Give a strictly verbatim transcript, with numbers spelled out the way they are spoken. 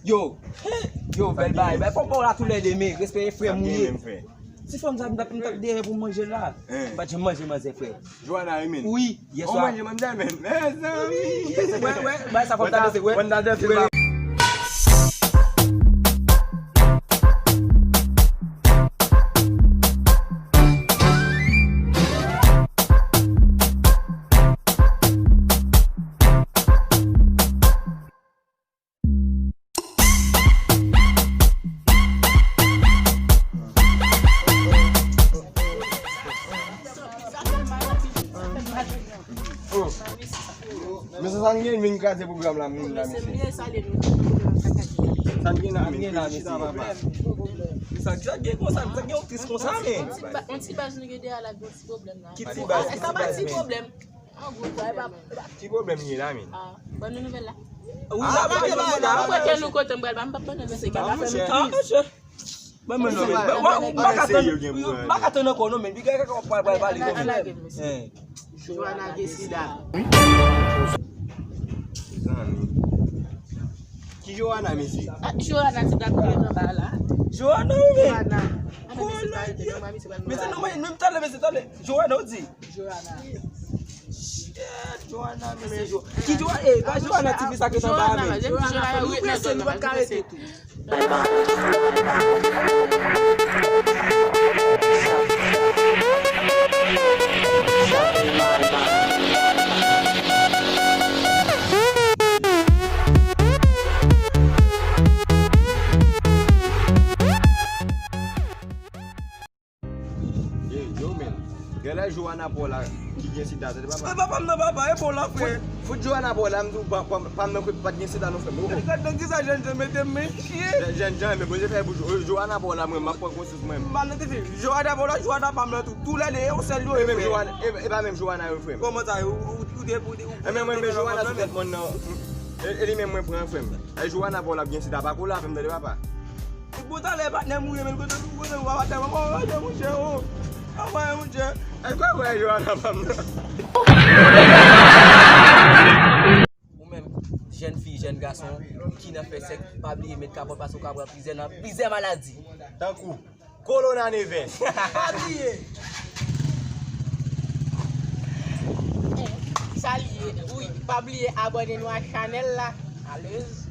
Yo, yo, bèl bagay. Bèl fò pa w la toulède, men respè frè m ou ye. Ti fanm sa m t ap, m t ap dèyè pou m manje l la. M pa t janm manje manzè, frè. Joana, wi, men. Wi, yèswa. Ou manje manzè, men. Mezanmi. Wè, wè, bagay sa fò m ta danse, wè. Fò n ta danse, wè. Oh. Mesye, sa n gen vin kraze pwogram la, moun la, mesye. Sa n gen la, mesye. Sa, sa gen konsa, sa gen yon tris konsa, men. On ti baz nou gen deyò la, gen yon ti pwoblèm la. Ki ti baz, ki ti baz, men? An gwo, kwa, e pa, e pa. Ki pwoblèm li ye la, men? Ah, ban nou nouvèl la. Wi, la, la, la, la. Ou kwè ke nou kote m pral ba, m p ap ban nou nouvèl, se gen afè nou. Ah, monchè. Ban mwen non, men. M pa ka tann, m pa ka tann ankò non, men. Piga kaka w ap pral pale non, men. Joana gen sida. Zanmi. Ki Joana, mesye? Ah, Joana ti gad kote nan ba la. Joana, wi, men. Joana. Mesye, non, men, menm talè, mesye, talè. Joana, ou di? Joana. Shit, Joana, mesye, Jo-, ki Joana? Eh, pa Joana, ti fi sa ki nan ba, men. Joana, nou prese, nou pa ka rete tou. Ye, yo, men. Genlè Joana pa w la ki gen sida, tande papa. E papa m nan, papa, e pa w la, frè. Fout, fout Joana pa w la, m di w pa, pa, pa m nan kote pa t gen sida non, frè m. Gad nan kisa jènjan mete m, men chye. Jèn, jènjan, men Bondye fè pou Jo-, Joana pa w la, mwen, m ap pran konsyans mwen. M al nan ti fi. Joana pa w la, Joana pa m nan tou. Toulède, e yon sèl yo ye, frè. E menm Joana, e, e pa menm Joana yo, frè m. Kòman sa, ou, ou, ou te, ou te, ou, e men mwen, men Joana sou tèt mòn nan. E, e li menm mwen pran, frè m. E Joana pa w la ap gen sida, pa kole avè m, tande papa. Bon, talè patnè m ou ye, men kote, kote ou pa patnè m, patnè monchè, o. Anmwey, monchè. Èske w wè Joana pa m nan? Ou menm, jèn fi, jèn gason, ki nan fè sèks, pa bliye met kapòt paske w ka pran plizyè nan, plizyè maladi. Tankou. Kolona nevè. Pa bliye. Sa li ye. Wi, pa bliye abòne nou ak chanèl la. Alèz.